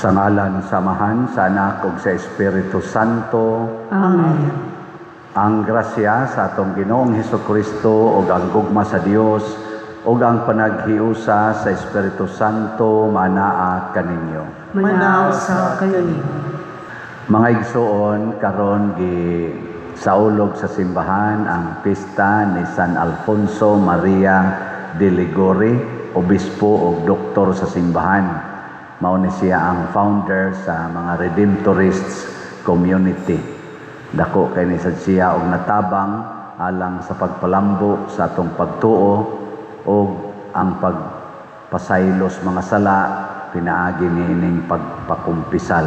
Sa ngalan sa Amahan, sa Anak ug sa Espiritu Santo. Amen. Ang grasya sa atong Ginoong Hesukristo ug ang gugma sa Dios ug ang panaghiusa sa Espiritu Santo manaa kaninyo. Manaa usab kaninyo. Mga igsoon, karon gisaulog sa simbahan ang pista ni San Alfonso Maria de Liguori, obispo ug doktor sa simbahan. Mao ni siya ang founder sa mga Redemptorists community. Dako kay ni sad siya og natabang alang sa pagpalambo sa atong pagtuo ug ang pagpasaylos mga sala pinaagi niining pagpakumpisal.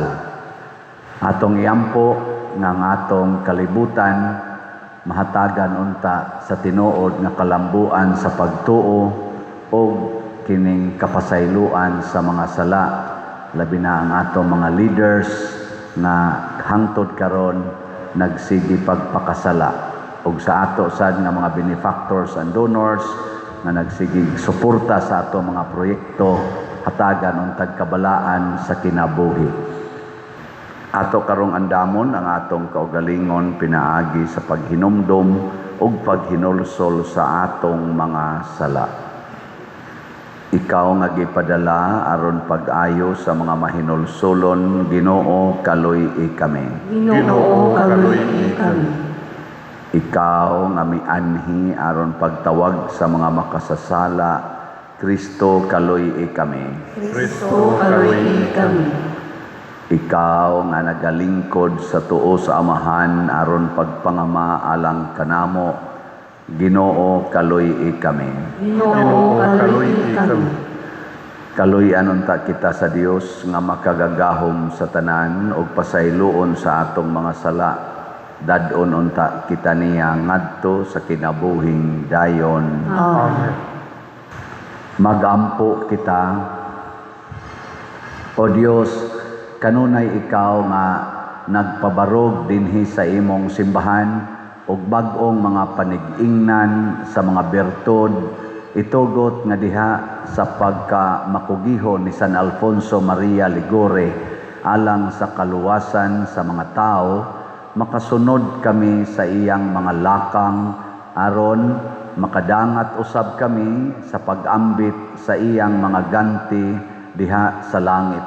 Atong iampo nga ang atong kalibutan mahatagan unta sa tinuod nga kalambuan sa pagtuo ug kining kapasayloan sa mga sala, labi na ang atong mga leaders nga hangtod karon nagsige pagpakasala, ug sa ato sad nga mga benefactors and donors nga nagsige suporta sa ato mga proyekto, hatagan untag kabalaan sa kinabuhi. Ato karong andamon ang atong kaugalingon pinaagi sa paghinumdom ug paghinulsol sa atong mga sala. Ikaw nga gipadala aron pag-ayo sa mga mahinulsolon, Ginoo, kaluy-i kami. Ginoo, kaluy-i kami. Ikaw nga mianhi aron pagtawag sa mga makasasala, Kristo, kaluy-i kami. Kristo, kaluy-i kami. Ikaw nga nagalingkod sa tuo sa Amahan aron pagpangama alang kanamo, Ginoo, kaluy-i kami. Ginoo, kaluy-i kami. Kaluy-an unta kita sa Dios nga makagagahom sa tanan ug pasayloon sa atong mga sala. Dad-on unta kita niya ngadto sa kinabuhing dayon. Amen. Magampo kita. O Dios, kanunay ikaw nga nagpabarog dinhi sa imong simbahan og bag-ong mga panig-ingnan sa mga bertud, itugot nga diha sa pagka makugihon ni San Alfonso Maria Liguori alang sa kaluwasan sa mga tao, makasunod kami sa iyang mga lakang aron makadangat usab kami sa pag-ambit sa iyang mga ganti diha sa langit.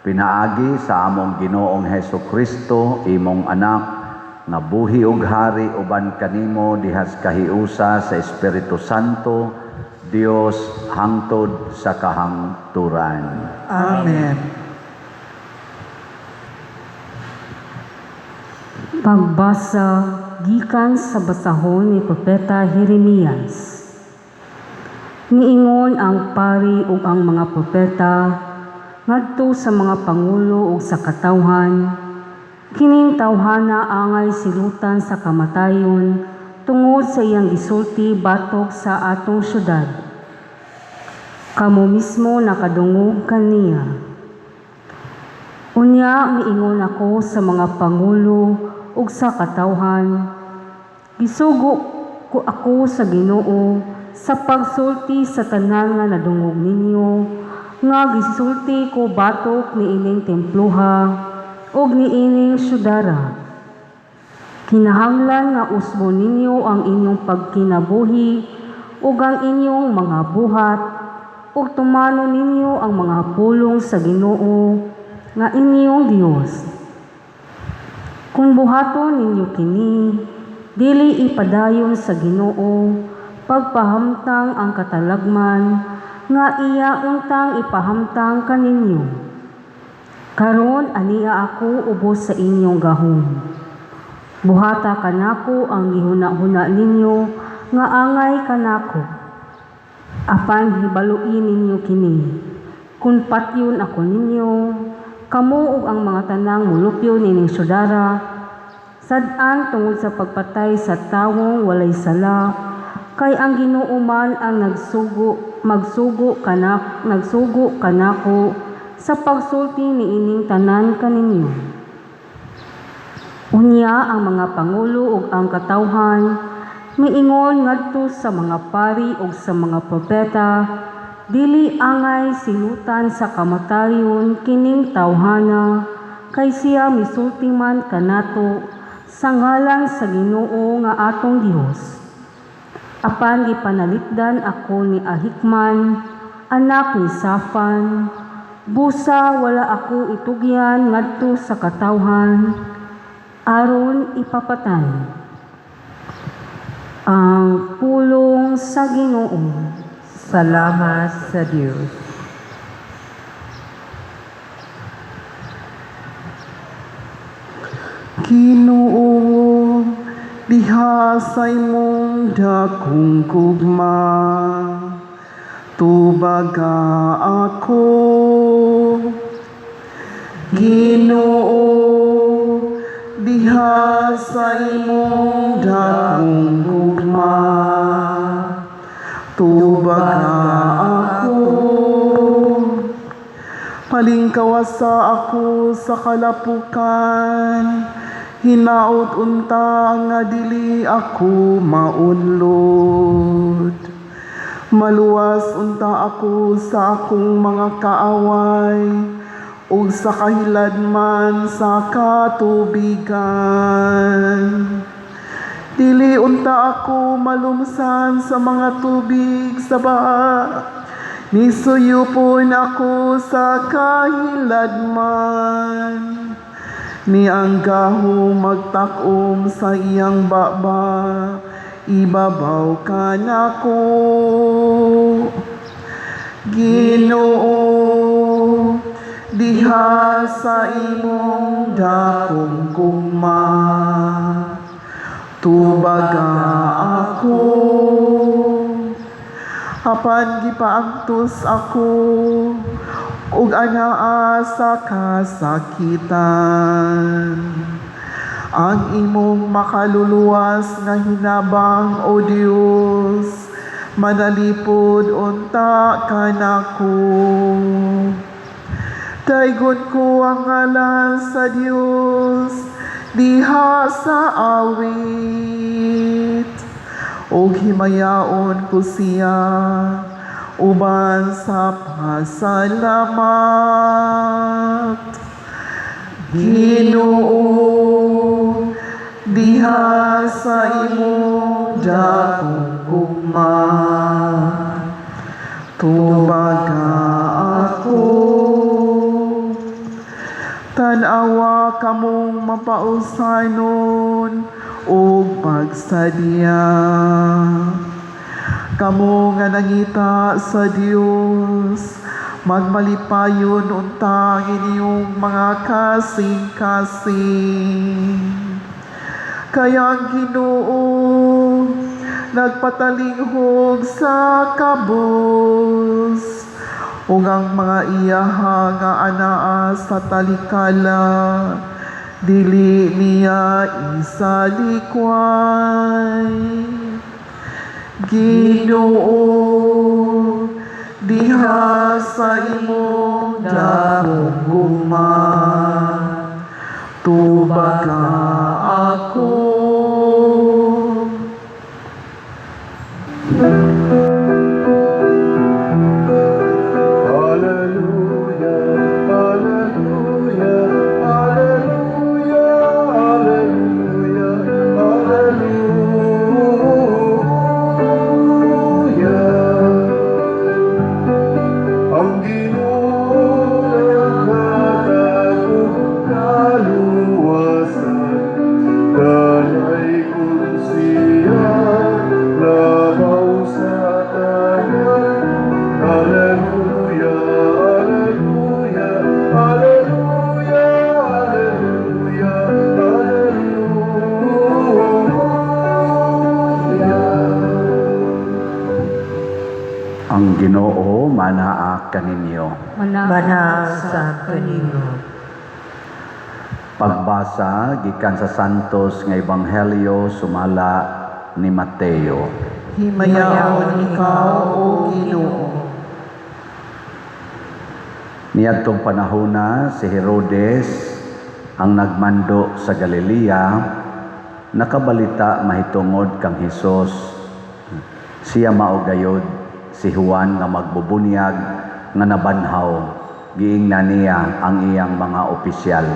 Pinaagi sa among Ginoong Heso Kristo, imong anak, nga buhi ug hari uban kanimo diha sa kahiusa sa Espiritu Santo, Dios hangtod sa kahangturan. Amen. Pagbasa gikan sa basahon ni Propeta Jeremias. Niingon ang pari ug ang mga propeta ngadto sa mga pangulo ug sa katawhan, "Kining tawhana angay silutan sa kamatayon tungod sa iyang gisulti batok sa atong syudad. Kamo mismo nakadungog kaniya." Unya miingon ako sa mga pangulo ug sa katawhan, "Gisugo ko ako sa Ginoo sa pagsulti sa tanan nga nadungog ninyo nga gisulti ko batok niining temploha ug niining syudara. Kinahanglan nga usbon ninyo ang inyong pagkinabuhi ug ang inyong mga buhat ug tumanon ninyo ang mga pulong sa Ginoo nga inyong Dios. Kung buhaton ninyo kini, dili ipadayon sa Ginoo pagpahamtang ang katalagman nga iya untang ipahamtang kaninyo. Karon ania ako ubos sa inyong gahom. Buhata kanako ang gihuna-huna ninyo nga angay kanako. Apan hibaloi ninyo kini: Kung patyon ako ninyo, kamo ug ang mga tanang molupyo nining syudara, sad-an tungod sa pagpatay sa tawong walay sala, kay ang Ginoo man ang nagsugo kanako sa pagsulti niining tanan kaninyo." Unya ang mga pangulo ug ang katawhan miingon ngadto sa mga pari ug sa mga propeta, "Dili angay silutan sa kamatayon kining tawhana, kay siya misulti man kanato sa ngalan sa Ginoo nga atong Dios." Apan gipanalipdan ako ni Ahikam, anak ni Safan, busa wala ako itugyan ngadto sa katawhan aron ipapatay. Ang pulong sa Ginoo. Salamat sa Dios. Ginoo, diha sa imong dakong gugma, tubaga ako. Ginoo, diha sa imong dakong gugma, tubaga ako. Palingkawasa ako sa kalapukan, hinaot unta nga dili ako maunlod. Maluwas unta ako sa akong mga kaaway, ug sa kahiladman sa katubigan. Dili unta ako malumsan sa mga tubig sa baha, nisuyupon ako sa kahiladman. Ni ang gahom magtakom sa iyang baba, ibabaw ka nako. Ginoo, diha sa imong dakong gugma, tubaga ako. Apan gipaantos ako ug anaa sa kasakitan. Ang imong makaluluwas nga hinabang, O Dios, manalipod unta kanako. Daygon ko ang ngalan sa Dios diha sa awit, ug himayaon ko siya uban sa pasalamat. Ginoo, diha sa imong dakong gugma, tubaga ako. Tan-awa kamong mapausanon ug magsadya. Kamo nga nangita sa Dios, magmalipayon unta ang inyong mga kasing-kasing. Kay ang Ginoo nagpatalinghog sa kabus, ug ang mga iyaha nga anaa sa talikala, dili niya isalikway. Ginoo, diha sa imong dakong gugma, tubaga ako. Alleluia, alleluia, alleluia, alleluia, alleluia. Ang Ginoo naghatag og kaluwasan, kalaygon siya labaw sa tanan. Alleluia, alleluia, alleluia, alleluia, alleluia. Ang Ginoo manaa kaninyo. Manaa sa kaninyo. Pagbasa gikan sa Santos nga Ebanghelyo sumala ni Mateo. Himayaon ikaw, O Ginoo. Niadtong panahona, si Herodes ang nagmando sa Galilea nakabalita mahitungod kang Hesus. Siya mao gayod si Juan nga magbubunyag nga nabanhaw, giingnan niya ang iyang mga opisyal.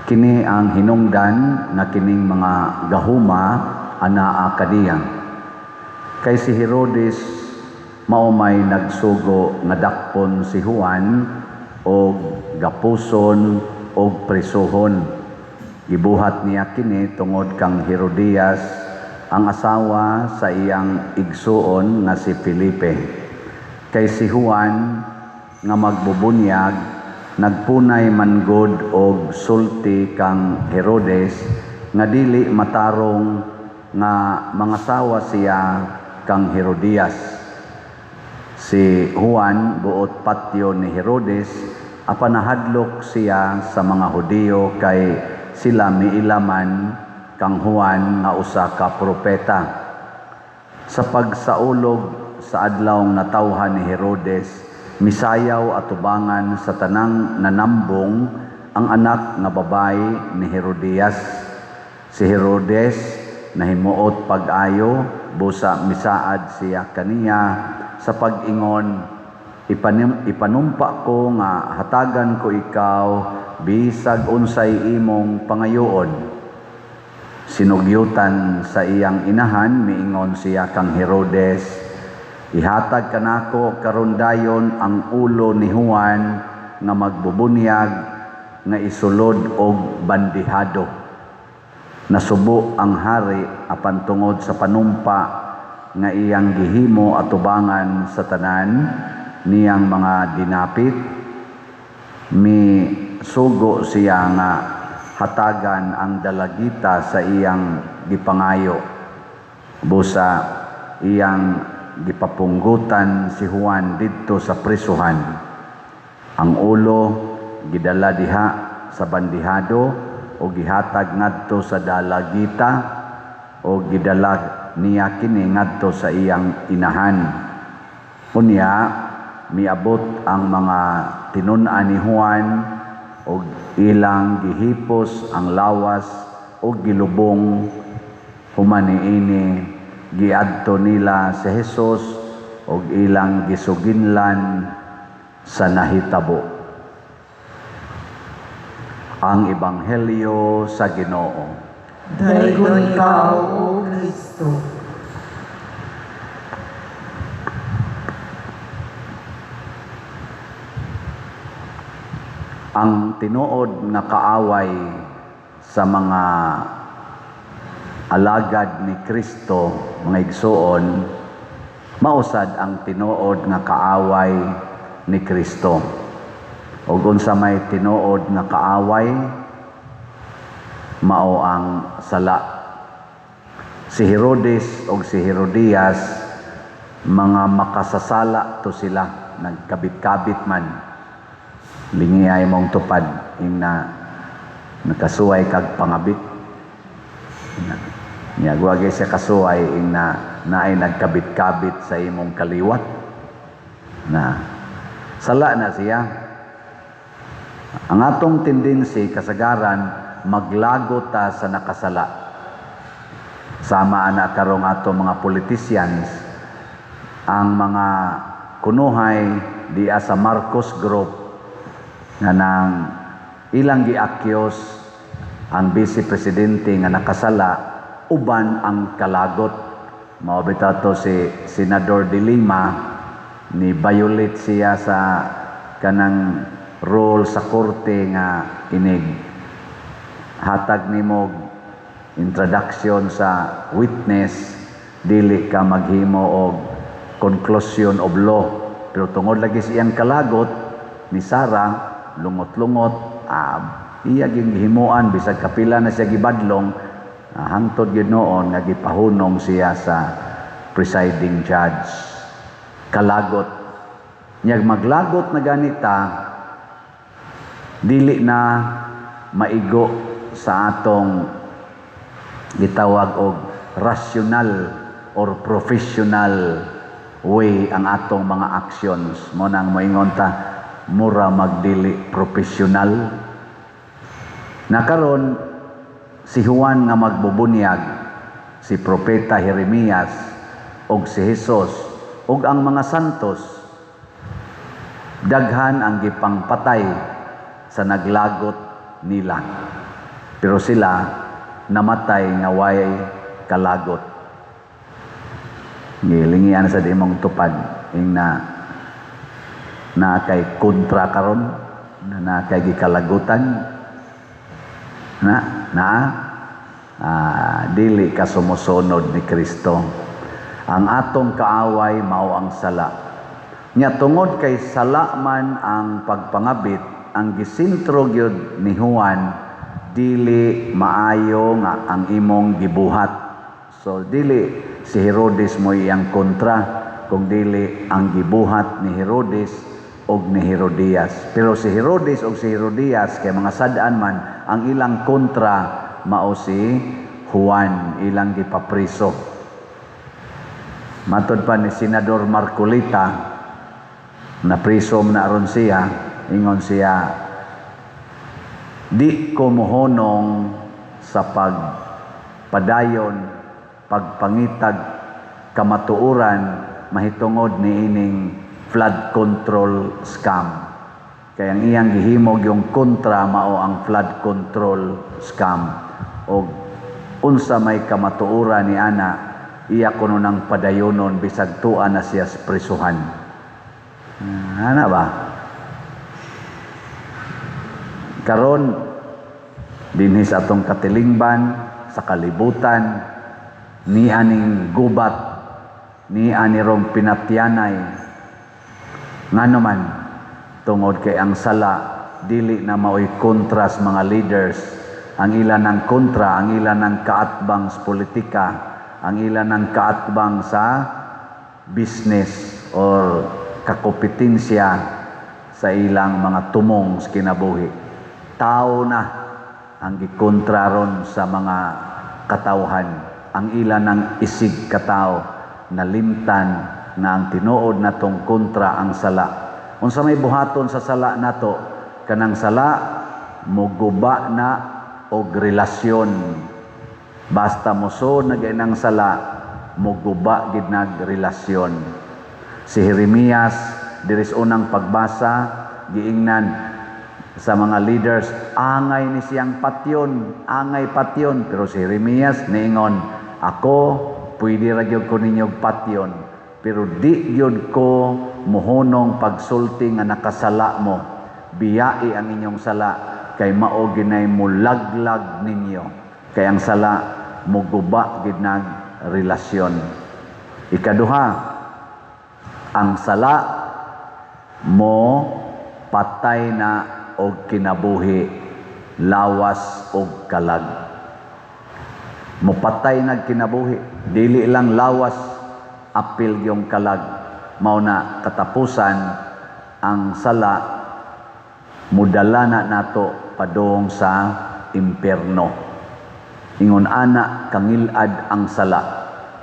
Kini ang hinungdan nga kining mga gahuma anaa kaniya. Kay si Herodes mao may nagsugo nga dakpon si Juan og gapuson og presohon. Gibuhat niya kini tungod kang Herodias ang asawa sa iyang igsuon nga si Felipe. Kay si Juan nga magbubunyag nagpunay man gud og sulti kang Herodes nga dili matarong nga mangasawa siya kang Herodias. Si Juan buot patyo ni Herodes apan nahadlok siya sa mga Hudiyo kay sila miilaman kang Juan nga usa ka propeta. Sa pagsaulog sa adlawng natawhan ni Herodes, misayaw atubangan sa tanang nanambong ang anak nga babayi ni Herodias. Si Herodes nahimuot pag-ayo, busa misaad siya kaniya sa pag-ingon, ipanumpa ko nga hatagan ko ikaw bisag unsay imong pangayoon. Sinugyutan sa iyang inahan, miingon siya kang Herodes, ihatag kanako karon dayon ang ulo ni Juan nga magbubunyag nga isulod og bandihado. Nasubo ang hari apan tungod sa panumpa nga iyang gihimo atubangan sa tanan niyang mga dinapit, mi sugo siya nga hatagan ang dalagita sa iyang gipangayo. Busa iyang gipapunggutan si Juan didto sa prisuhan. Ang ulo gidala diha sa bandihado o gihatag ngadto sa dalagita o gidala niya kini ngadto sa iyang inahan. Unya miabot ang mga tinun-an ni Juan og ilang gihipos ang lawas og gilubong. Human niini giadto nila si Jesus og ilang gisuginlan sa nahitabo. Ang Ebanghelyo sa Ginoo. Daygon ikaw, O Kristo. Ang tinuod nga kaaway sa mga alagad ni Kristo, mga igsuon, mausad ang tinuod nga kaaway ni Kristo. Ug unsa may tinuod nga kaaway, mao ang sala. Si Herodes og si Herodias, mga makasasala to sila, nagkabit-kabit man. Lingiyay mong tupad, ingna nakasuway kag pangabit. Nya wagay siya kasuway, ingna naay nagkabit-kabit sa imong kaliwat. Na sala na siya. Ang atong tendency kasagaran maglago ta sa nakasala. Sama ana karong ato mga politicians, ang mga kunuhay diya sa Marcos Group nga nang ilang giakyos ang vice presidente nga nakasala uban ang kalagot. Mao bitaw to si Senador De Lima, ni violate siya sa kanang role sa korte nga inig hatag nimo introduction sa witness, dili ka maghimo og conclusion of law. Pero tungod lagi sa iyang kalagot ni Sara, lungot-lungot, iya ging gihimuan bisag kapila na siya gibadlong, hangtod gyud noon nga gipahunong siya sa presiding judge. Kalagot. Nyag maglagot na ganita, dili na maigo sa atong gitawag og rational or professional way ang atong mga actions. Mo nang moingon ta, mura magdili professional. Nakaron si Juan nga magbubunyag, si propeta Jeremias og si Jesus Ug ang mga santos, daghan ang gipangpatay sa naglagot nila. Pero sila namatay nga way kalagot. Gilingian sa imong tupad ing na na kay kontra karon na na kay gikalagutan na na dili ka sumusunod ni Kristo. Ang atong kaaway mao ang sala. Nya tungod kay sala man ang pagpangabit, ang gisintro gyud ni Juan, dili maayo nga ang imong gibuhat. So dili si Herodes mo iyang kontra, kung dili ang gibuhat ni Herodes og ni Herodias. Pero si Herodes og si Herodias kay mga sad-an man, ang ilang kontra mao si Juan, ilang gipapriso. Matod pa ni Senador Marcoleta, na priso na aron siya, ingon siya, "Di ko mohonong sa pagpadayon, pagpangitag kamatuoran mahitungod ni ining flood control scam." Kaya ang iyang gihimog yung kontra mao ang flood control scam. Og unsa may kamatuoran ni ana, iya kuno nang padayonon bisag tua na siya sa prisuhan. Ana ba? Karon dinhi sa atong katilingban, sa kalibutan, ni aning gubat, ni ani rong pinatyanay. Ngano man, tungod kay ang sala dili na maoy kontra sa mga leaders. Ang ilan ng kontra, ang ilan ng kaatbang sa politika, ang ilan ng kaatbang sa business or kakompetensya sa ilang mga tumong sa kinabuhi. Tao na ang gikontra ron sa mga katawhan. Ang ilan ng isig katao nalimtan na ang tinuod natong kontra ang sala. Unsa may buhaton sa sala nato? Kanang sala muguba na og relasyon. Basta moso nag sala, muguba gid nag relasyon. Si Jeremias diri sa unang pagbasa giingnan sa mga leaders, angay ni siyang patyon, angay patyon. Pero si Jeremias niingon, "Ako pwede ra gyud ko ninyo patyon, pero di gyud ko muhunong pagsulti nga nakasala mo. Biyai ang inyong sala kay mao ginay mulaglag ninyo." Kay ang sala muguba gid nag relasyon. Ikaduha, ang sala mo patay na og kinabuhi, lawas og kalag. Mopatay nag kinabuhi, dili lang lawas, apil yung kalag. Mao na katapusan ang sala mudala na nato padung sa impierno. Ingon ana kangilad ang sala.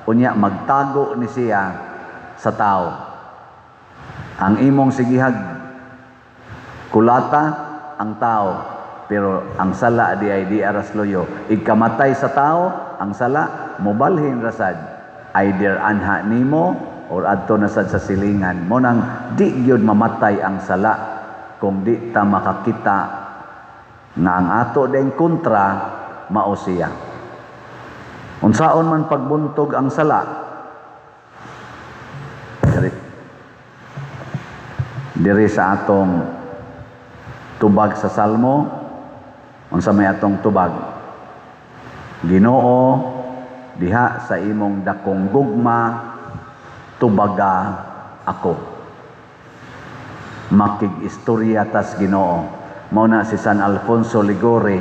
Unya magtago ni siya sa tao. Ang imong sigihag kulata ang tao, pero ang sala di ay di aras loyo. Ikamatay sa tao ang sala, mobalhin rasad either anha nimo or adto na sad sa silingan mo. Nang di gyud mamatay ang sala kung di ta makakita nga ang ato ding kontra mao siya. Unsaon man pagbuntog ang sala? Diri sa atong tubag sa Salmo, unsa may atong tubag? "Ginoo, diha sa imong dakong gugma, tubaga ako." Makig-istorya tas Ginoo. Mao na si San Alfonso Liguori,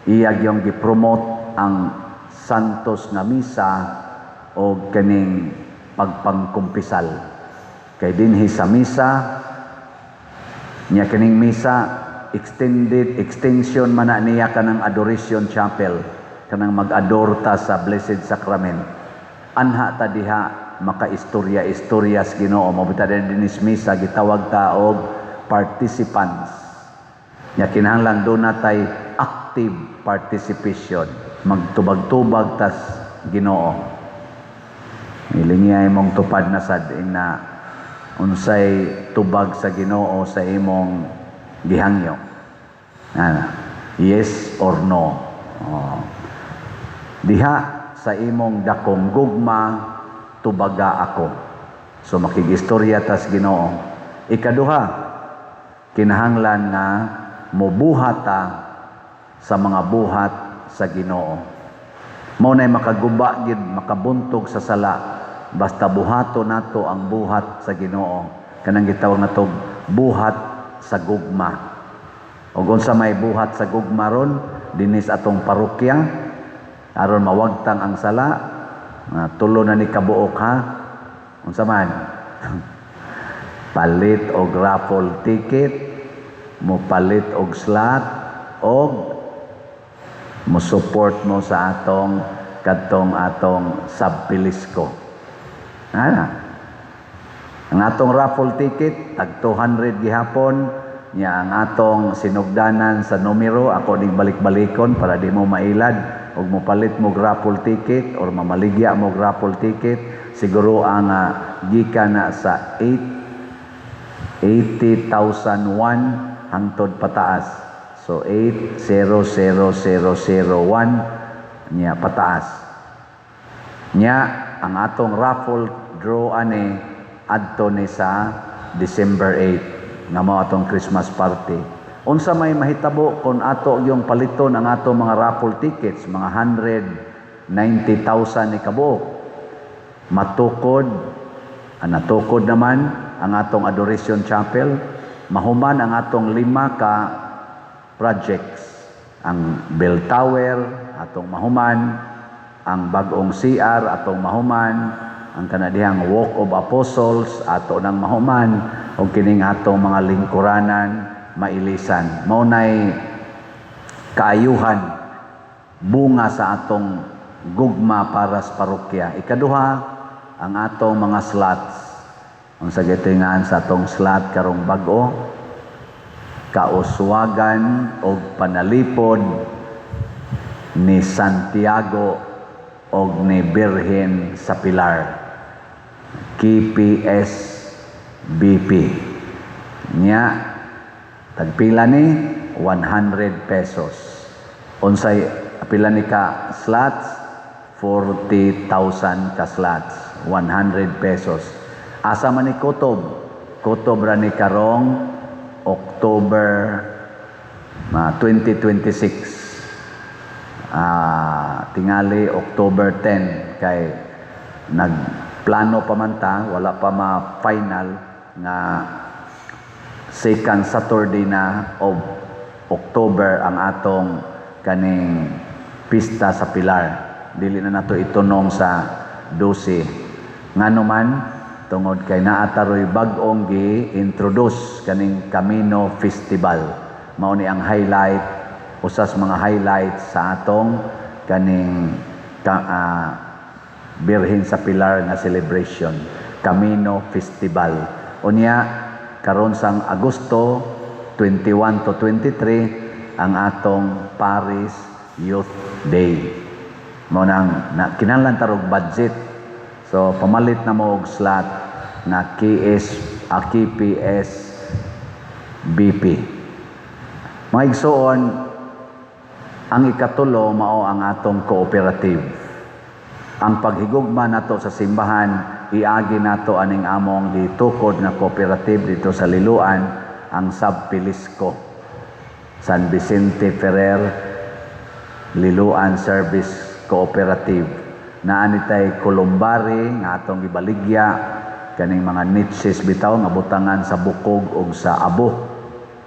iya gyung gipromote ang Santos nga misa o kaning pagpangkumpisal. Kay dinhi sa misa niya, kining misa extended extension man na niya kanang adoration chapel, kanang mag-adore ta sa Blessed Sacrament. Anha ta diha makaistorya-istorya sa Ginoo. Mao bitaw dinis misa gitawag ta og participants. Nya kinahanglan do natay active participation, magtubag-tubag tas Ginoo. Ilingiya imong tupad na sad ina unsay tubag sa Ginoo sa imong gihangyo. Ah, yes or no. Oh. Diha sa imong dakong gugma, tubaga ako. So makigistorya tas Ginoo. Ikaduha, kinahanglan nga mubuhat ta sa mga buhat sa Ginoo. Mao nay makaguba gid, makabuntog sa sala basta buhato nato ang buhat sa Ginoo, kanang gitawag nato buhat sa gugma. Ug unsa may buhat sa gugma ron dinis atong parokya aron mawagtang ang sala? Tulo na ni kabuok ha. Unsa man? Palit og raffle ticket, mo palit og slot, og mo support mo sa atong kadtong atong Subpilisco. Ana. Ang atong raffle ticket tag 200 gihapon nya. Ang atong sinugdanan sa numero, ako ning balik-balikon para di mo mailad og mopalit mo raffle ticket or mamaligya mo raffle ticket, siguro ang gikan na sa 8 80,001 hangtod pataas. So 800001 nya pataas. Nya ang atong raffle draw ani adto ni sa December 8 nga mao atong Christmas party. Unsa may mahitabo kung ato yung paliton ang ato mga raffle tickets, mga 190,000 ni kabuok? Matukod, ang natukod naman ang atong Adoration Chapel, mahuman ang atong lima ka projects. Ang bell tower, atong mahuman, ang bag-ong CR, atong mahuman, ang kanadihang Walk of Apostles, ato nang mahuman, ug kining atong mga lingkuranan mailisan. Mao nay kaayuhan, bunga sa atong gugma para sa parokya. Ikaduha, ang atong mga slots. Unsa gitingaan sa atong slot karong bag-o? Kauswagan og panalipod ni Santiago og ni Birhen sa Pilar. KPSBP. Nya tagpila ni? 100 pesos. Unsay pila ni ka slots? 40,000 ka slots, 100 pesos. Asa man ni kutob? Kutob ra ni karong October 2026. Tingali October 10 kay nagplano pa man ta, wala pa ma-final nga second Saturday na of October ang atong kaning pista sa Pilar. Dili na nato itunong sa 12. Ngano man? Tungod kay naa taroy bag-ong gi-introduce, kaning Camino Festival. Mao ni ang highlight, usas mga highlights sa atong kaning Birhen sa Pilar nga celebration, Camino Festival. Unya karon sang Agosto 21 to 23 ang atong Paris Youth Day. Mao nang na kinahanglan tarog budget. So pamalit na mo og slot na KS KPS BP. Mga igsoon, ang ikatulo mao ang atong cooperative. Ang paghigugma nato sa simbahan, iagi nato aning among gitukod nga cooperative dito sa Liloan, ang Subpilisco. San Vicente Ferrer Liloan Service Cooperative. Naa ni tay columbary nga atong gibaligya, kaning mga niches bitaw nga butangan sa bukog ug sa abo.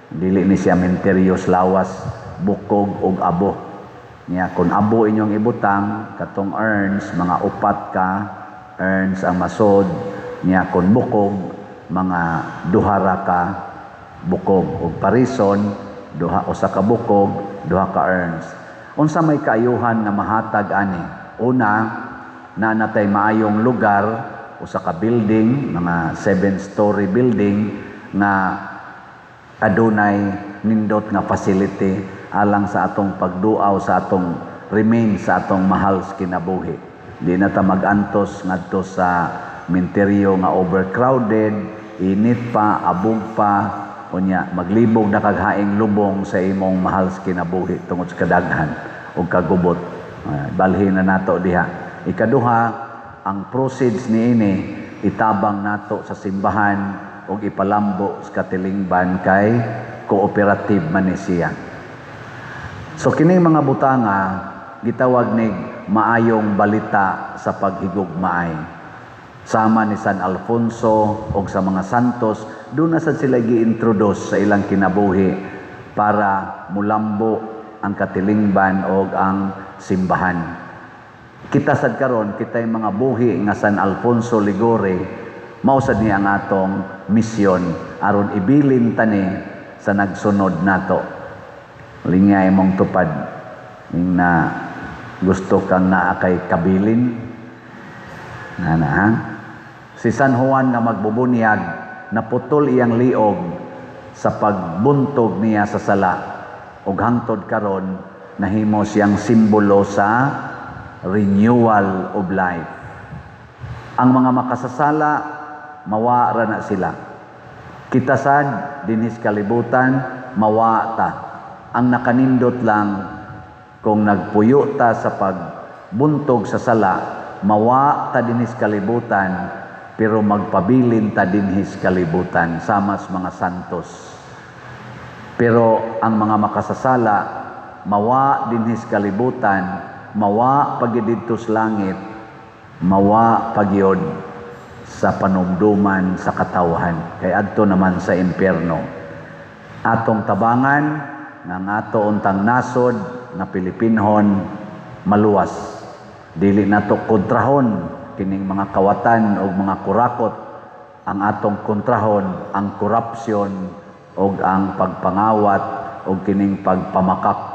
Dili ni siya menteryos lawas, bukog ug abo. Nya kung abo inyong ibutang, katong urns, mga upat ka urns ang masod. Nya kung bukog, mga duha ra ka bukog, ug parison duha, usa ka bukog, duha ka urns. Unsa may kaayuhan nga mahatag ani? Una, naa natay maayong lugar, usa ka building, mga 7-story building nga adunay nindot nga facility alang sa atong pagduaw sa atong remain sa atong mahal sa kinabuhi. Di na ta magantos ngadto sa sementeryo nga overcrowded, init pa, abog pa, unya maglibog na kag haing lubong sa imong mahal sa kinabuhi tungod sa kadaghan ug kagubot. Balhin na nato diha. Ikaduha, ang proceeds niini itabang nato sa simbahan ug ipalambo sa katilingban kay cooperative man ni siya. So kining mga butanga gitawag nig maayong balita sa paghigugmaay. Sama ni San Alfonso og sa mga santos, doon na sad sila gi-introduce sa ilang kinabuhi para mulambo ang katilingban og ang simbahan. Kita sad karon, kita'y mga buhi nga San Alfonso Liguori, mao sad ni ang atong misyon aron ibilin tani sa nagsunod nato. Lingay mong tupad ing na gusto kang naa kay kabilin na na, ha? Si San Juan nga magbubunyag, naputol iyang liog sa pagbuntog niya sa sala ug hangtod karon nahimo siyang simbolo sa renewal of life. Ang mga makasasala, mawa ra na sila. Kita sad dinhis kalibutan, mawa ta. Ang nakanindot lang kung nagpuyo ta sa pagbuntog sa sala, mawa ta dinhis kalibutan, pero magpabilin ta dinhis kalibutan sama sa mga santos. Pero ang mga makasasala, mawa dinhis kalibutan, mawa pa gyud didto sa langit, mawa pa gyud sa panumduman sa katawhan kay adto naman sa impyerno. Atong tabangan nga ang ato untang nasod nga Pilipinhon maluwas. Dili nato kontrahon kining mga kawatan o mga kurakot. Ang atong kontrahon ang korupsyon o ang pagpangawat o kining pagpamakak.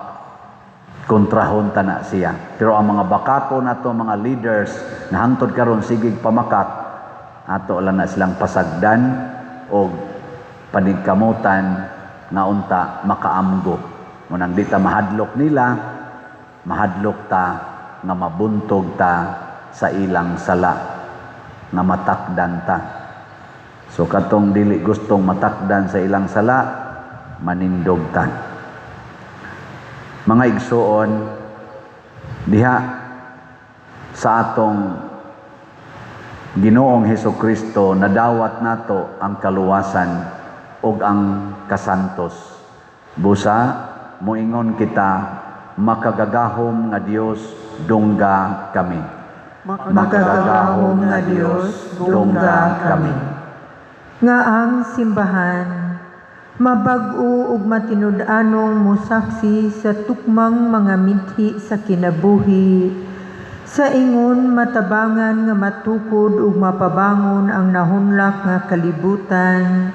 Kontrahon ta na siya. Pero ang mga bakako nato, mga leaders na hangtod karon sigig pamakak, ato lang na silang pasagdan o panigkamutan nga unta makaamgo. Munang di ta mahadlok nila, mahadlok ta nga mabuntog ta sa ilang sala, nga matakdan ta. So katong dili gustong matakdan sa ilang sala, manindog ta. Mga igsuon, diha sa atong Ginoong Heso Kristo nadawat nato ang kaluwasan ug ang kasantos. Busa moingon kita, "Makagagahom nga Dios, dungga kami." Makagagahom nga Dios, dungga kami. Nga ang simbahan mabag-o ug matinud-anong mosaksi sa tukmang mga mithi sa kinabuhi sa ingon matabangan nga matukod ug mapabangon ang nahunlak nga kalibutan,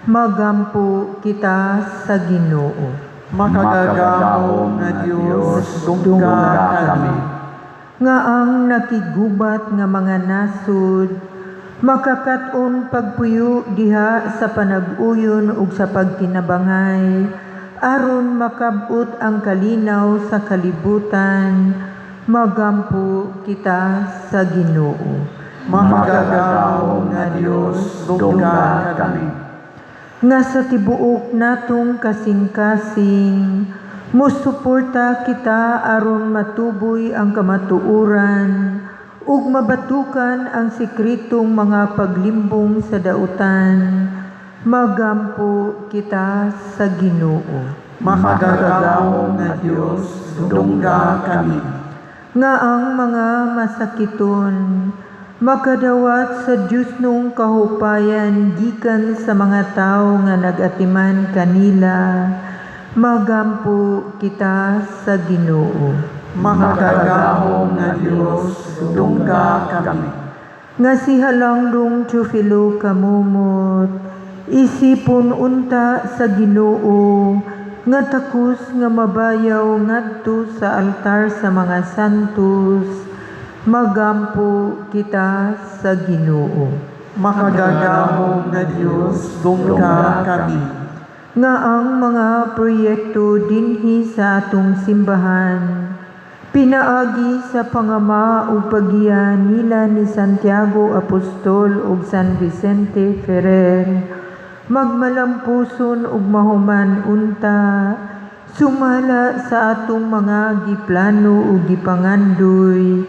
magampo kita sa Ginoo. Makagagahom nga Dios, dungga kami. Nga ang nakigubat nga mga nasod makakat-on pagpuyo diha sa panag-uyon ug sa pagtinabangay aron makab-ot ang kalinaw sa kalibutan, magampo kita sa Ginoo. Makagagahom nga Dios, dungga kami. Nga sa tibuok natong kasing-kasing musuporta kita aron matuboy ang kamatuoran ug mabatukan ang sekretong mga paglimbong sa dautan, magampo kita sa Ginoo. Makagagahom nga Dios, dungga kami. Nga ang mga masakiton makadawat sa Diyosnong kahupayan gikan sa mga tao nga nag-atiman kanila, magampo kita sa Ginoo. Makagagahom nga Dios, dungga kami. Nga si Halangdong Teofilo Camomot isipon unta sa Ginoo nga takos nga mabayaw ngadto sa altar sa mga santos, magampo kita sa Ginoo. Makagagahom nga Dios, dungga kami. Nga ang mga proyekto dinhi sa atong simbahan Pinaagi sa pangama ug paggiya nila ni Santiago Apostol ug San Vicente Ferrer, magmalampuson ug mahuman unta, sumala sa atong mga giplano ug gipangandoy,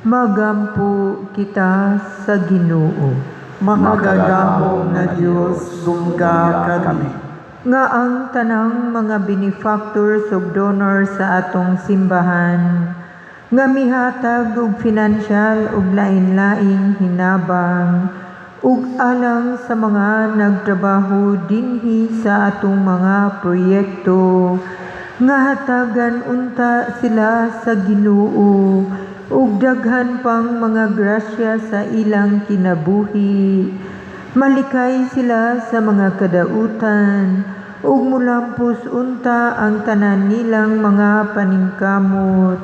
magampo kita sa Ginoo. Makagagahom nga Dios, dungga kami. Nga ang tanang mga benefactors ug donors sa atong simbahan nga mihatag og financial ug lain-laing hinabang ug alang sa mga nagtrabaho dinhi sa atong mga proyekto, nga hatagan unta sila sa Ginoo ug daghan pang mga grasya sa ilang kinabuhi, malikay sila sa mga kadautan ug mulampos unta ang tanan nilang mga paningkamot,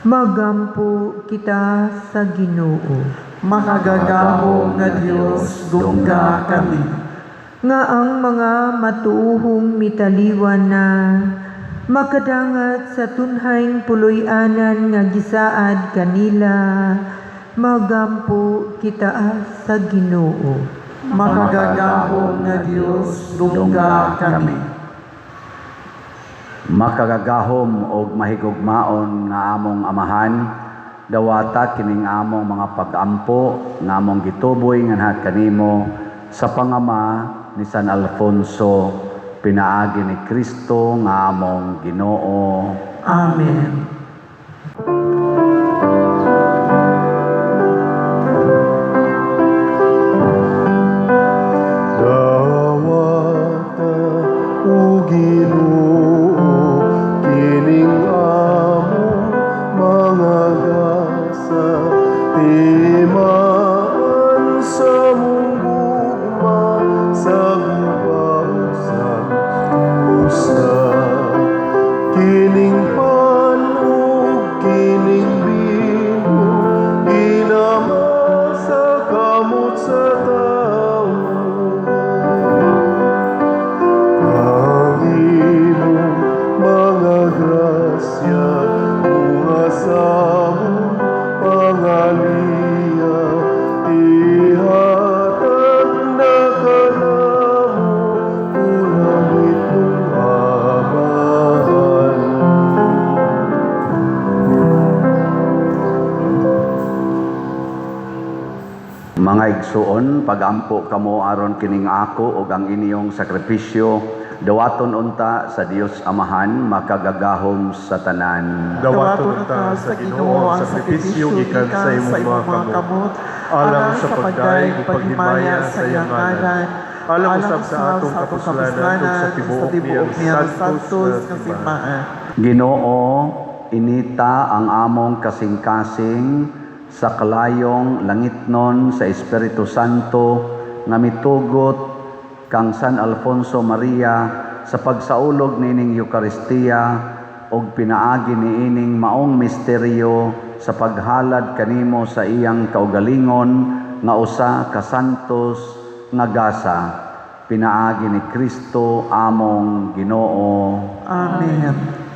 magampo kita sa Ginoo. Makagagahom nga Dios, dungga kami. Nga ang mga matuohong mitaliwan na makadangat sa tunhayng puloy-anan nga gisaad kanila, magampo kita sa Ginoo. Makagagahom nga Dios, dungga kami. Makagagahom og mahigugmaon nga among Amahan, dawata kining among mga pag-ampo nga among gituboy nganha kanimo sa pangama ni San Alfonso, pinaagi ni Kristo nga among Ginoo. Amen. Dawata o Ginoo kining among mga gasa, timaan sa mong gugma sa guba ug sa pusa. Kining pan ug kining bino ginama sa kamot sa tawo. Ang imong mga grasya bunga sa among pangaliya, ihatag na kanamo kulangit mong Amahan. Mga igsuon, pagampo kamo aron kining ako ug ang inyong sakripisyo dawaton unta sa Dios Amahan makagagahom sa tanan. Dawaton unta sa Ginoo ang sakripisyo gikan sa imong mga kamot, alang sa pagdayeg ug paghimaya sa iyang ngalan, alang usab sa atong kapuslanan ug sa tibuok niyang santos nga simbahan. Ginoo, inita ang among kasing-kasing sa kalayong langitnon sa Espiritu Santo nga mitugot kang San Alfonso Maria sa pagsaulog nining Eukaristiya ug pinaagi niining maong misteryo sa paghalad kanimo sa iyang kaugalingon nga usa ka santos nga gasa, pinaagi ni Kristo among Ginoo. Amen.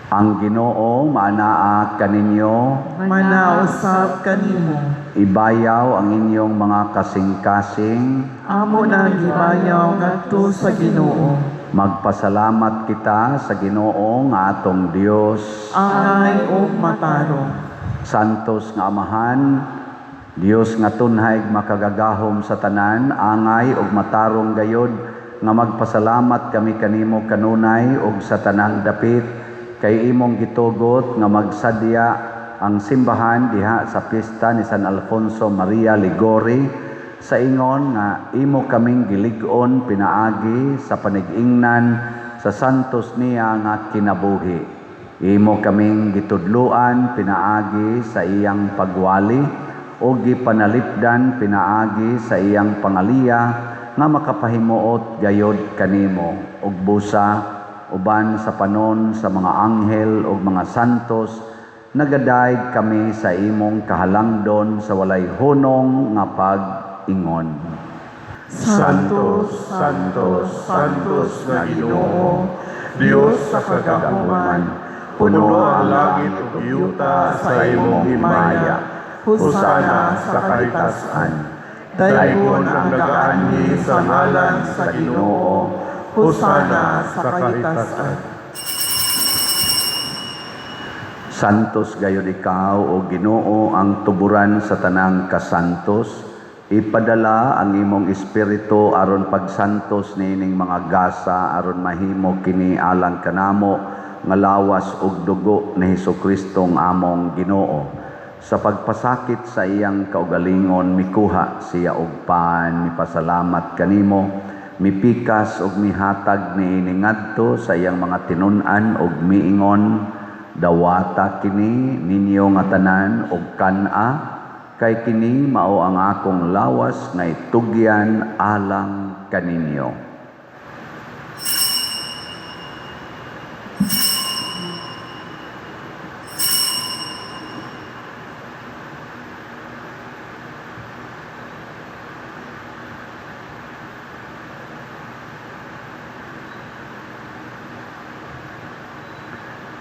Ang Ginoo maanaa kaninyo. Manausab kanimo. Ibayaw ang inyong mga kasing-kasing. Amo na gibayaw ngadto sa Ginoo. Magpasalamat kita sa Ginoo nga atong Dios. Angay ug matarong. Santos nga Amahan, Dios nga tunhay makagagahom sa tanan, angay ug matarong gayod nga magpasalamat kami kanimo kanunay ug sa tanang dapit kay imong gitugot nga magsadya ang simbahan diha sa pista ni San Alfonso Maria Liguori sa ingon nga imo kaming gilig-on pinaagi sa panig-ingnan sa santos niya nga kinabuhi. Imo kaming gitudluan pinaagi sa iyang pagwali o gipanalipdan pinaagi sa iyang pangaliya nga makapahimuot gayod kanimo ug busa uban sa panon sa mga anghel ug mga santos nagadayeg kami sa imong kahalangdon sa walay hunong nga pag-ingon. Santos, Santos, Santos nga Ginoo, Dios sa kagahuman, Puno ang langit ug yuta sa imong himaya. Hosana sa kahitasan. Daygon ang nagaanhi sa ngalan sa Ginoo. Hosana sa kahitasan. Santos gayud ikaw, o Ginoo, ang tuburan sa tanang kasantos. Ipadala ang imong espiritu aron pagsantos niining mga gasa aron mahimo kini alang kanamo nga lawas ug dugo ni Hesukristo nga among Ginoo. Sa pagpasakit sa iyang kaugalingon, mikuha siya og pan, mipasalamat kanimo, mipikas ug mihatag niini ngadto sa iyang mga tinun-an ug miingon, "Dawata kini ninyo nga tanan og kan-a, kay kini mao ang akong lawas nga itugyan alang kaninyo."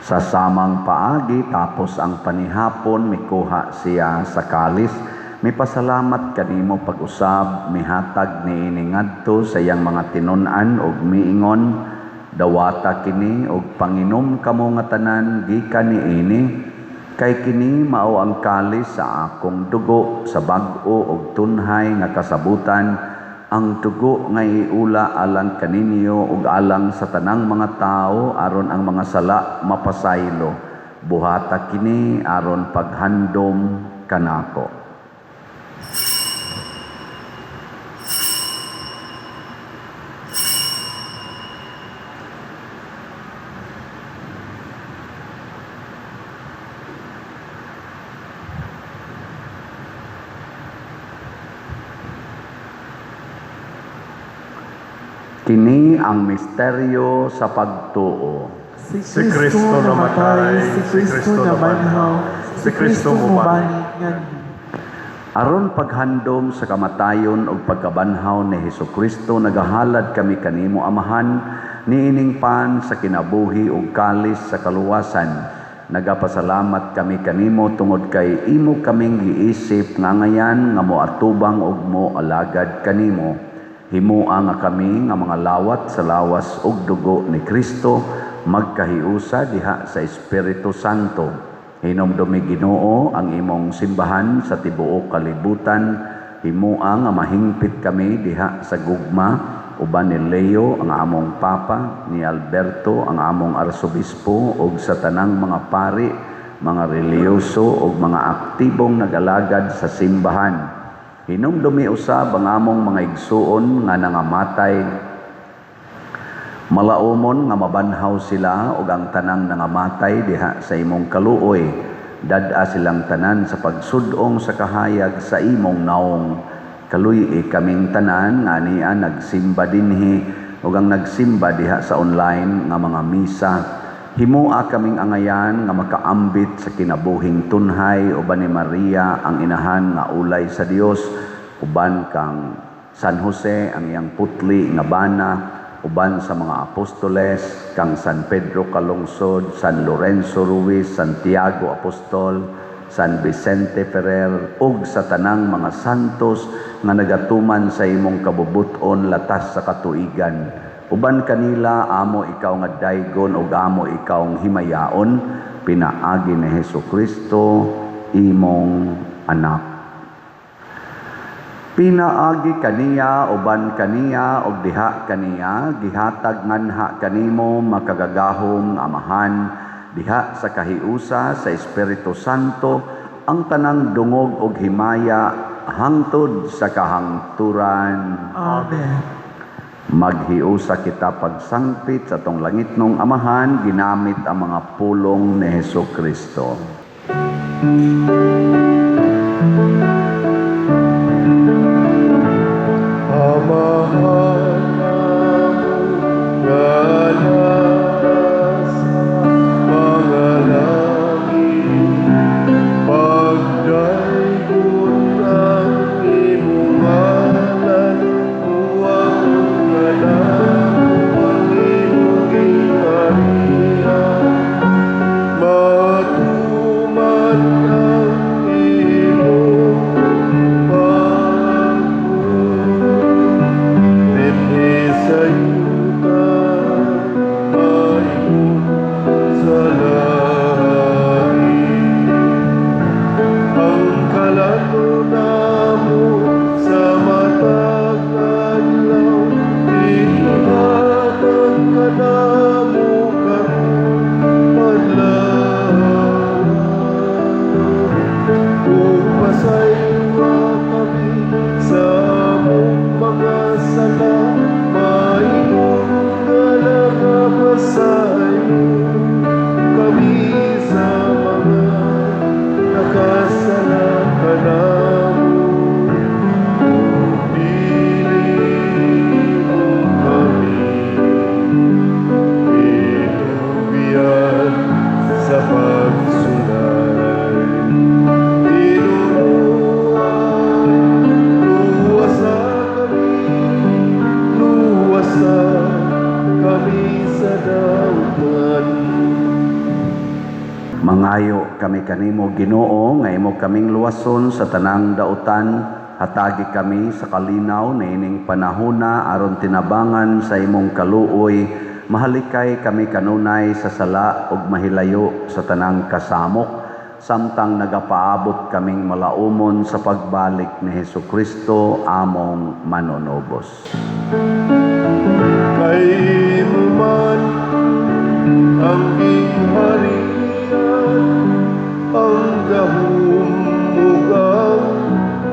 Sa samang paagi, tapos ang panihapon, mikuha siya sa kalis, mipasalamat kanimo pag-usab, mihatag niini ngadto sa iyang mga tinun-an ug miingon, "Dawata kini ug panginom kamo nga tanan gikan niini, kay kini mao ang kalis sa akong dugo sa bag-o ug tunhay nga kasabutan, ang dugo nga iula alang kaninyo ug alang sa tanang mga tawo aron ang mga sala mapasaylo. Buhata kini aron paghandom kanako." Kini ang misteryo sa pagtuo. Si Kristo namatay, si Kristo nabanhaw, si Kristo mubalik nganhi. Aron paghandom sa kamatayon ug pagkabanhaw ni Hesukristo, nagahalad kami kanimo, Amahan, niining pan sa kinabuhi ug kalis sa kaluwasan. Nagapasalamat kami kanimo tungod kay imo kaming giisip nga ngayan nga moatubang ug moalagad kanimo. Himoa nga kami nga mga lawat sa lawas ug dugo ni Kristo magkahiusa diha sa Espiritu Santo. Hinumdumi, Ginoo, ang imong simbahan sa tibuok kalibutan. Himoa nga mahingpit kami diha sa gugma uban ni Leo ang among Papa, ni Alberto ang among Arsobispo ug sa tanang mga pari, mga relihiyoso ug mga aktibong nagalagad sa simbahan. Hinumdumi usab ang among mga igsuon nga nangamatay. Malaumon nga mabanhaw sila ug ang tanang nangamatay diha sa imong kaluoy. Dad-a silang tanan sa pagsud-ong sa kahayag sa imong naong. Kaluy-i kaming tanan nga ania nagsimba dinhi ug ang nagsimba diha sa online nga mga misa. Himoa kaming angayan nga makaambit sa kinabuhing tunhay uban ni Maria ang inahan nga ulay sa Dios, uban kang San Jose ang iyang putli nga bana, uban sa mga apostoles, kang San Pedro Calungsod, San Lorenzo Ruiz, Santiago Apostol, San Vicente Ferrer, ug sa tanang mga santos nga nagatuman sa imong kabubut-on latas sa katuigan. Uban kanila amo ikaw nga daygon ug amo ikaw ang himayaon, pinaagi ni Hesukristo imong anak. Pinaagi kaniya, uban kaniya, ug diha kaniya, gihatag nganha kanimo makagagahom nga Amahan, diha sa kahiusa sa Espiritu Santo, ang tanang dungog ug himaya hangtod sa kahangturan. Amen. Maghiusa kita pagsangpit sa atong langitnong Amahan, ginamit ang mga pulong ni Hesukristo. Amahan nga nasa mga langit, pagdaygon ang imong ngalan, muabot kanamo ang imong gingharian. Mangayo kami kanimo, Ginoo, nga imo kaming luwason sa tanang dautan. Hatagi kami sa kalinaw niining panahona aron tinabangan sa imong kaluoy, mahalikay kami kanunay sa sala ug mahilayo sa tanang kasamok, samtang nagapaabot kaming malaumon sa pagbalik ni Hesukristo among manunubos. Kay imo man ang gingharian, ang gahom ug ang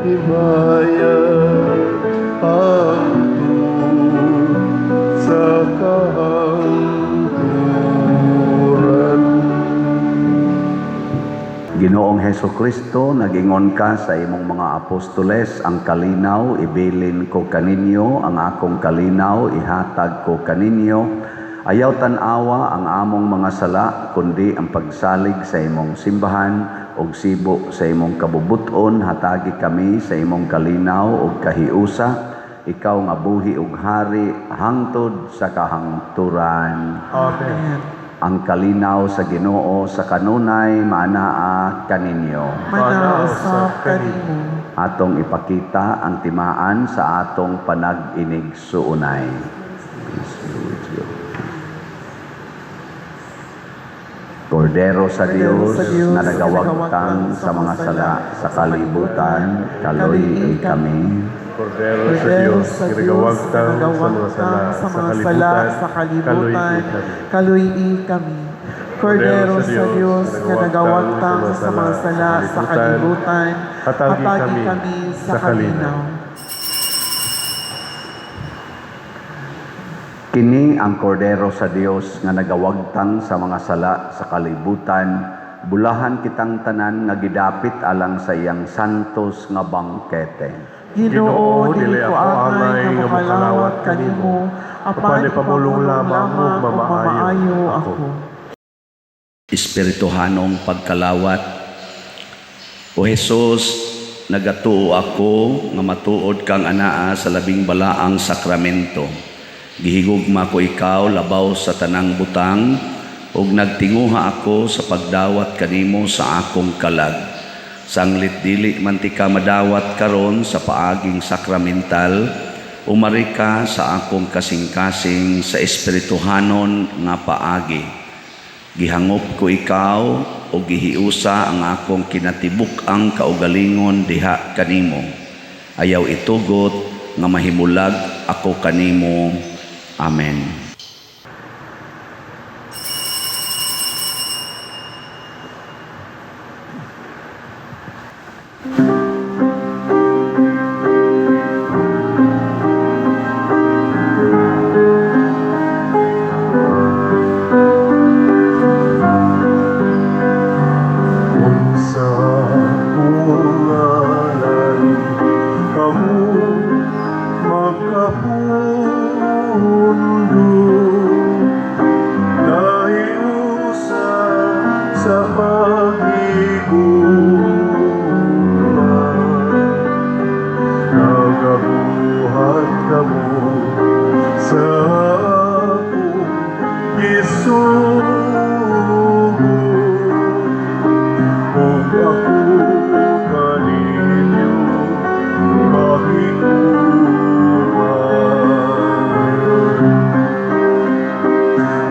himaya, hangtod sa kahangturan. Ginoong Hesukristo, nagingon ka sa imong mga apostoles, "Ang kalinaw ibilin ko kaninyo, ang akong kalinaw ihatag ko kaninyo." Ayaw tan-awa ang among mga sala, kundi ang pagsalig sa imong simbahan ug sibo sa imong kabubuton, hatagi kami sa imong kalinaw ug kahiusa, ikaw nga buhi ug hari hangtod sa kahangturan. Amen. Ang kalinaw sa Ginoo sa kanunay maanaa kaninyo. Manaa usab kanimo. Atong ipakita ang timaan sa atong panag-inigsuonay. Peace be with you. Kordero sa Kordero Dios sa Dios na nagawagtang sa mga sala sa kalibutan, kaluy-i kami. Kordero sa Kordero Dios, sa Dios, nagawagtang sa mga sala sa sa mga sala kalibutan, sa kalibutan, kaluy-i kami. Kaluy-i kami. Kordero sa Dios nga nagawagtang sa mga sala sa kalibutan, hatagi hatagi kami kami sa sa kalinaw. kalinaw. Kini ang Kordero sa Dios nga nagawagtang sa mga sala sa kalibutan, bulahan kitang tanan nga gidapit alang sa iyang santos nga bangkete. Ginoo, dili ko angay nga mokalawat kanimo, apan ipamulong lamang ug mamaayo ako. Espirituhanong pagkalawat. O Jesus, nagatuo ako nga matuod kang anaa sa labing balaang sakramento. Gihigugma ko ikaw labaw sa tanang butang ug nagtinguha ako sa pagdawat kanimo sa akong kalag. Sanglit dili man tika madawat karon sa paaging sakramental, umari ka sa akong kasing-kasing sa espirituhanon nga paagi. Gihangop ko ikaw o gihiusa ang akong kinatibuk-ang kaugalingon diha kanimo. Ayaw itugot nga mahimulag ako kanimo. Amen. Sa akong ngalan kamo makapundo, nahiusa sa paghigugma, nagabuhat kamo sa akong gisugo ug ako kaninyo mahigugma,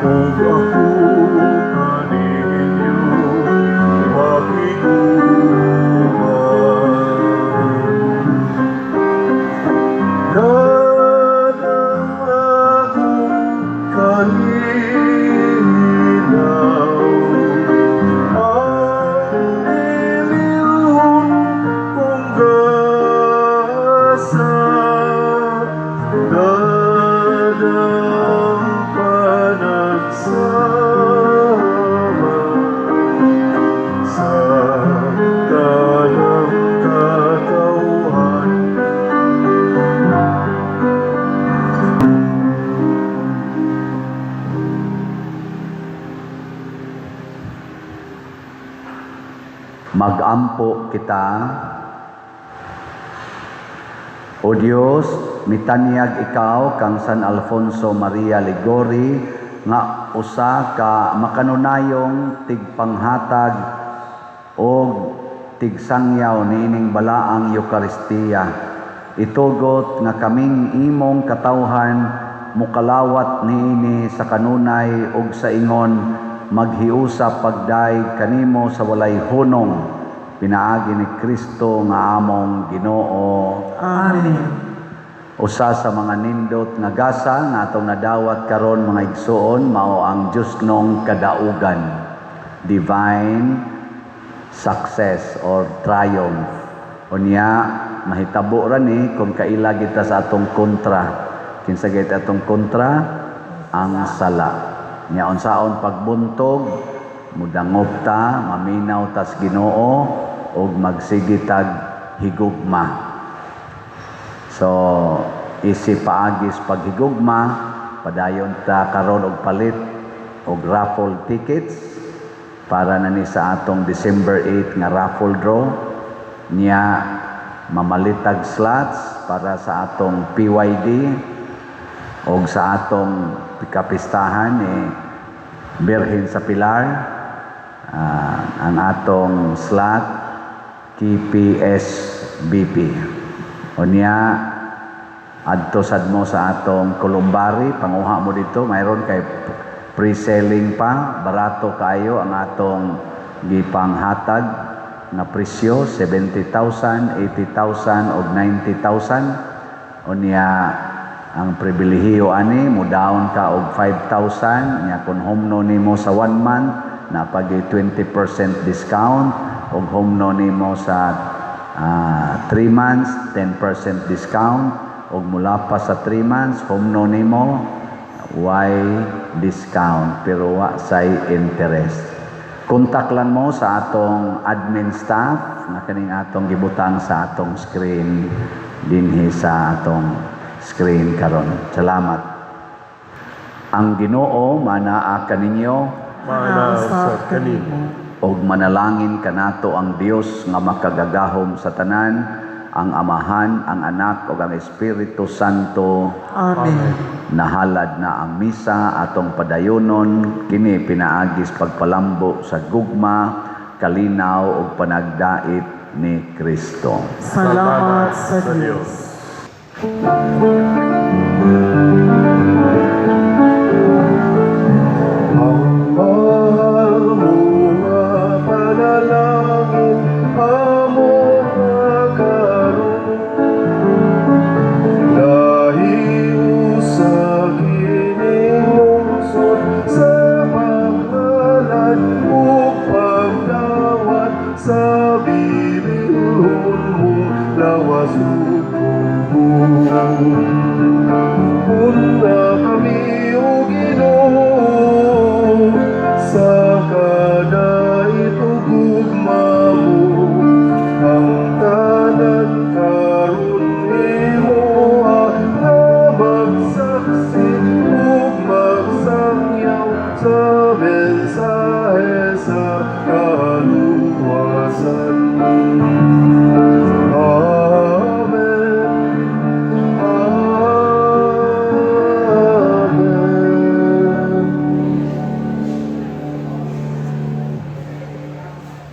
ug ako kaninyo mahigugma. Kanang akong kalinaw, ang dililhon kong gasa, dagang panagsama sa tanang katawhan. Magampo kita. O Dios, mitanyag ikaw kang San Alfonso Maria Ligori nga usa ka makanunayong tigpanghatag og tigsangyaw niining balaang Eukaristiya. Itugot nga kaming imong katawhan mukalawat niini sa kanunay ug sa ingon maghiusa pagdayeg kanimo sa walay hunong, pinaagi ni Kristo nga among Ginoo. Amen. Usa sa mga nindot nga gasa nga atong nadawat karon, mga igsuon, mao ang Diosnong kadaugan, divine success or triumph. Unya mahitabo ra ni kung kaila kita sa atong kontra. Kinsa gayud atong kontra? Ang sala. Nya unsaon pagbuntog? Mudangop ta, maminaw tas Ginoo ug magsige tag higugma. So, isip paagis paghigugma, padayon ta karon og palit og raffle tickets para na ni sa atong December 8 nga raffle draw. Niya mamalitag slots para sa atong PYD og sa atong kapistahan ni Birhen sa Pilar, ang atong slot KPSBP. Unya adto sad mo sa atong columbary, panguha mo dito, mayroon kay pre-selling pa, barato kaayo ang atong gipanghatag nga presyo, 70,000, 80,000 og 90,000. Unya ang pribilehiyo ani, mo down ka og 5,000. Nya kung humno nimo sa one month, napag 20% discount, ug humno nimo sa 3 months, 10% discount, ug mula pa sa 3 months humno nimo, way discount pero wa say interest. Kontak lang mo sa atong admin staff nga kaning atong gibutang sa atong screen dinhi, sa atong screen karon. Salamat. Ang Ginoo manaa kaninyo. Maana sa kanimo. Og manalangin kanato ang Dios nga makagagahom sa tanan, ang Amahan, ang Anak ug ang Espiritu Santo. Amen. Nahalad na ang misa, atong padayonon kini pinaagis pagpalambo sa gugma, kalinaw ug panagdait ni Kristo. Salamat sa Dios. Thank